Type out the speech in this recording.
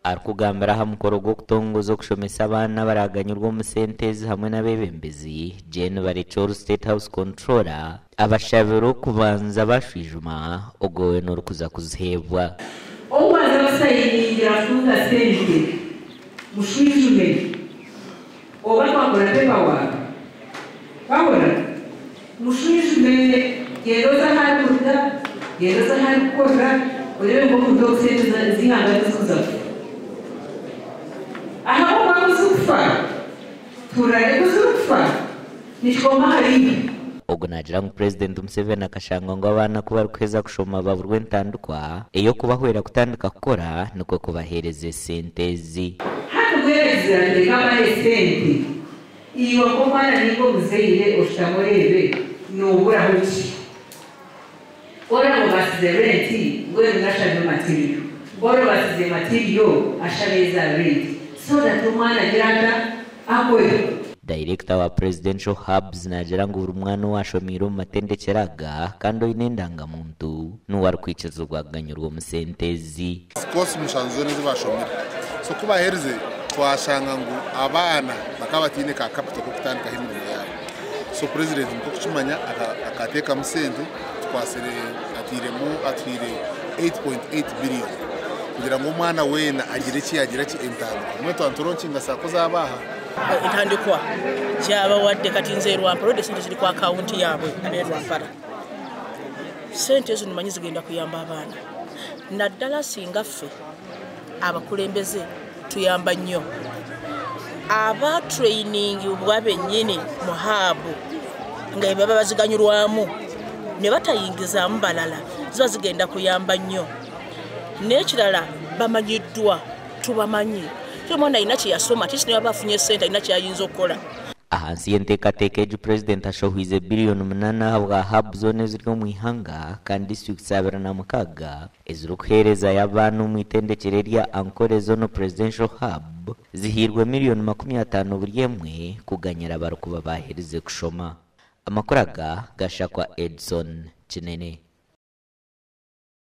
Arikugambira aha mukoro gw'okutongoza okushomesa abaana abaraganyirwa omu sente ezi hamwe n'abeebembezi, Jane Barekye ori State House Controller abashabire okubanza bashwijuma ogwo weena orikuza kuziheebwa. Ou waaza kusayiningira kutunga sente, mushwijume oba twakora paperwork. Wahurira? Mushwijume, gyenda oze ahu arikuruga, gyenda oze ahu arikukorera, oreebe ngu omuntu ogu sente z'eihanga tizikuza kufa. Ahabw'okuba ku zirikufa, tuhurira ku zirikufa, nikikoma ahariiwe. Ogu naagira ngu Purezidenti Museveni akashanga ngu abaana ku barikuheza kushoma baburwa entandikwa ey'okubahwera kutandika kukora nikwo kubaheereza esente ezi. Hati mbwenu ekizira tureke abahe esente, iwe nk'omwana nainga omuzaire oshutame oreebe nooburaho ki? Ku oraabe obaasize renti, mbwenu nashabe material. Ku oraabe obaasize material, ashabe eza renti so that omwana agire ata? Akore. Dayirekita wa Presidential Hubs naagira ngu buri mwana owaashomeire omu matendekyero aga kandi oine endangamuntu niwe arikwikirizibwa kuganyirwa omu sente ezi. Koosi mushanju zoona ezi baashomire. So ku baaherize twashanga ngu abaana bakaba bataine ka capital k'okutandikaho emirimo yaabo. So purezidenti nikwo kukimanya akateekamu sente tukwatsire atairemu atuhaire 8.8 billion kugira ngu omwana weena agire eki yaagira ki entandikwa. Mbwenu twaba nituronkinga saako z'abaha. Entandikwa gyabawadde kati nze e Rwampara already sente ziri ku akawunti yaabwe ab'e Rwampara. Sente ezo nimanyi zigenda kuyamba abaana naddala singa ffe abakulembeze tuyamba nnyo aba trainingibwa bennyini mu haabu nga bebaba baziganyulwamu ne batayingizaamu balala ziba zigenda kuyamba nnyo. N'ekirala bamanyiddwa tubamanyi ti omwana alina kyeyasoma ate sinaba afunye sente alina kyayinza okukola. Ahansi y'enteekateeka egi, Purezidenti ashohoize biriyoni munaana ahabwa hub zoona eziri omu ihanga kandi disiturikiti 26 ezirikuheerezayo abaana omu itendekyero erya Ankole Zonal Presidential Hub zihairwe miriyoni 50 buri emwe kuganyira abarikuba baaherize kushoma. Amakuru aga gashakwa Edson Kinene.